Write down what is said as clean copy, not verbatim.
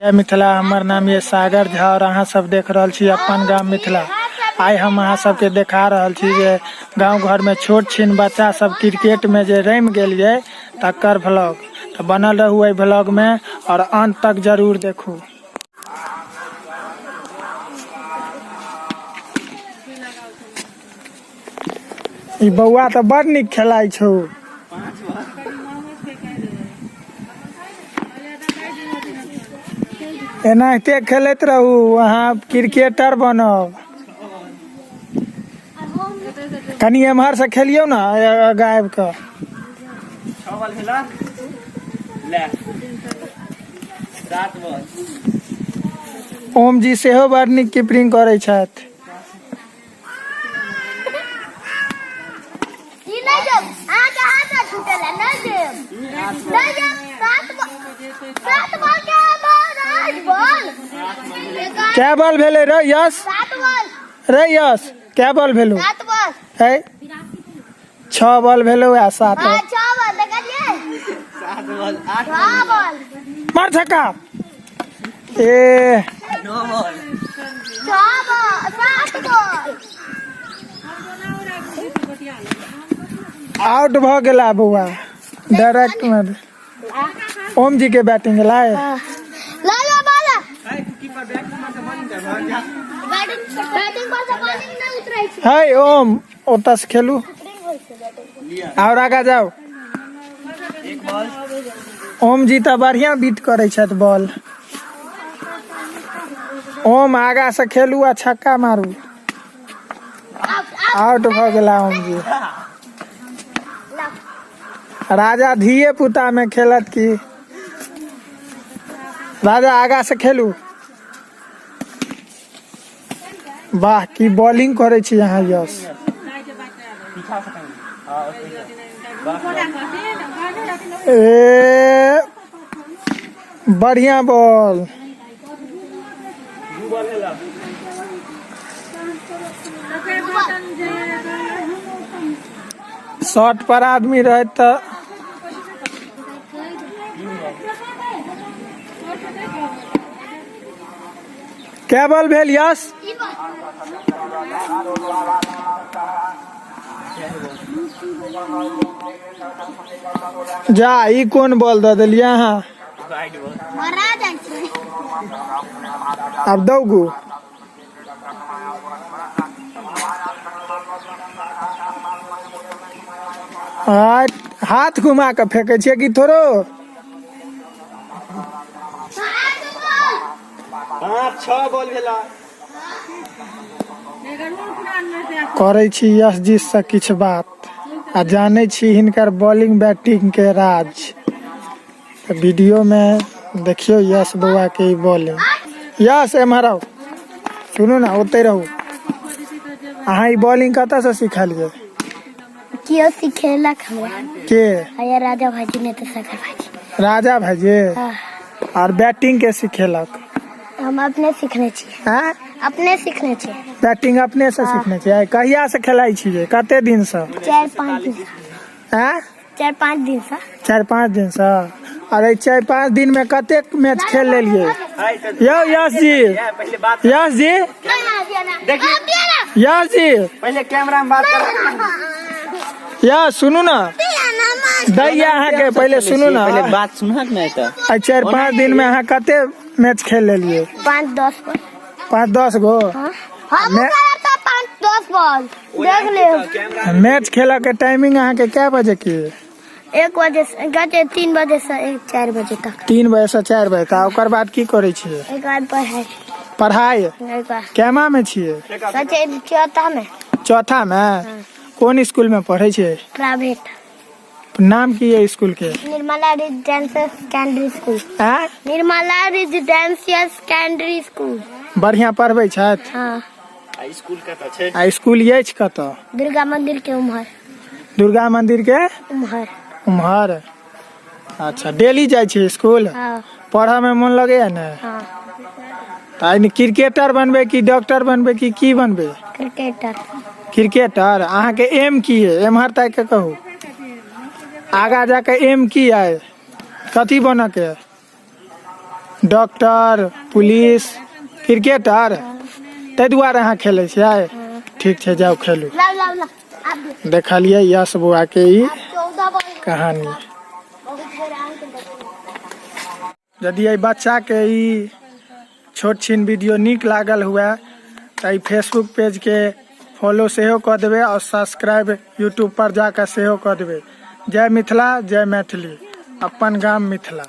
जय मिथिला। हमर नाम ये सागर झा और अहाँ सब देख रहल छी अपन गाम मिथिला। आइ हम अहाँ सबके देखा रहल छी जे गांव घर में छोट छिन बच्चा सब क्रिकेट में जे रमि गेल ये तकर व्लॉग। तो बनल रहू एहि व्लॉग में और अंत तक जरूर देखू। ई बौआ तऽ बड़ नीक खेलाइ छौ। एनाहिते खेलैत रहू, अहाँ क्रिकेटर बनब। कनि एम्हर से खेलियौ ने आगाँ आबि कऽ। छह बॉल भेला ले सात बॉल। ओम जी सेहो बड़ नीक कीपरिंग करै छथि। ई नहि देब, अहाँके हाथ मे छूटल है, नहि देब, नहि देब। सात बॉल, सात बॉल के बॉल, आठ बॉल। कै बॉल भेलै रे यश? सात बॉल। रे यश, कै बॉल भेलौ? सात बॉल। है, छह बॉल भेलौ आ सात। हाँ, छह बॉल देखलियै। सात बॉल, आठ। छह बॉल। मार छक्का ए। नौ बॉल। छह बॉल, सात बॉल। आउट भऽ गेला बौआ डायरेक्ट में। ओम जी के बैटिंग गेलै। ला ला बॉल। बैटिंग, बैटिंग पर से बॉलिंग नहि उतरै छै। है ओम, ओतऽ से खेलू और आगा जाओ। एक बॉल। ओम जी तऽ बढ़िया बीट करै छथि बॉल। ओम, आगा से खेलू आ छक्का मारू। आउट भऽ गेला ओम जी। राजा धिये पुता में खेलत की। राजा, आगा से खेलू। वाह, की बॉलिंग करै छी अहाँ यश। पीछा से कहीं, हाँ, ओतहि से। बस, बस। ए, बढ़िया बॉल। दू बॉल भेला। शॉट पर आदमी रहे तऽ कै बॉल भेल यश? जा, ई कोन बॉल दऽ देलियै अहाँ? Wide ball. मरा जाइ छै। आब दौगू। हाथ घुमा कऽ फेंकै छियै कि थोड़ो? सात बॉल। पाँच, छह बॉल भेला। करै छी यश जी से किछु बात आ जानै छी हिनकर बॉलिंग बैटिंग के राज। तऽ वीडियो में देखियौ यश बौआ के ई बॉलिंग। यश, एम्हर आउ। सुनू ने, ओतहि रहू अहाँ। ई बॉलिंग कतऽ से सिखलियै? केओ सिखेलक हमरा। के? अया राजा भाईजी, नहि तऽ सागर भाईजी। राजा भाईजी? हाँ। और बैटिंग के सिखेलक? हम अपने सिखने छियै। आँय? अपने सिखने छियै। बैटिंग अपने से सिखने छियै? कहिया से खेलाइ छियै, कते दिन से? चारि पाँच दिन से। आँय? चारि पाँच दिन से। चारि पाँच दिन से। अरे, चारि पाँच दिन में कतेक मैच खेल लेलियै यौ यश जी? पहले बात। यश जी। देखिए। यश जी। पहले कैमरा में बात कर। यश, सुनू ने, दैया अहाँके, पहिले सुनू ने। पहले बात सुनहक नहीं तो। आइ चारि पाँच दिन में अहाँ कते मैच खेल लेलियै? पाँच दस बॉल। पाँच दस गो? हम करब तऽ पाँच दस बॉल देख लेब। मैच खेलऽ के टाइमिंग अहाँके कै बजे के? एक बजे से कहै तीन बजे से एक चारि बजे तक। तीन बजे से चारि बजे तक। ओकर बाद की करै छियै? एक बाद पढ़ाइ। पढ़ाइ? एक बाद। केमा में छियै? सचे चौथा में। चौथा में? कोन स्कूल में पढ़ै छियै? प्राइवेट। नाम की है स्कूल के? Nirmala residential secondary school. आँय? Nirmala residential secondary school. बढ़िया पढ़बै छथि? हाँ। आ स्कूल कतऽ छै? आ स्कूल अछि कतऽ? दुर्गा मंदिर के उम्हर। दुर्गा मंदिर के उम्हर। उम्हर। अच्छा, डेली जाइ छियै स्कूल? हाँ। पढ़ऽ में मोन लगैया ने? हाँ। तऽ आइ क्रिकेटर बनबै कि डॉक्टर बनबै कि की बनबै? क्रिकेटर। क्रिकेटर। अहाँके एम की है? एम्हर ताकि कऽ कहू, आगा जाके एम की है, कथी बनऽ के है? डॉक्टर पुलिस क्रिकेटर ताहि दुआरे अहाँ खेलै छियै ठीक छै जाउ खेलू लाओ लाओ लाओ अब दे। देखलियै यश बौआके ई अब 14 बॉल कहानी बहुत बेर आंख देखो। यदि एहि बच्चाके ई छोट छिन वीडियो नीक लागल हुए तऽ एहि फेसबुक पेजके फॉलो सेहो कऽ देबै आओर सब्सक्राइब यूट्यूब पर जाकऽ सेहो कऽ देबै। जय मिथिला, जय मैथिली, अपन गाम मिथिला।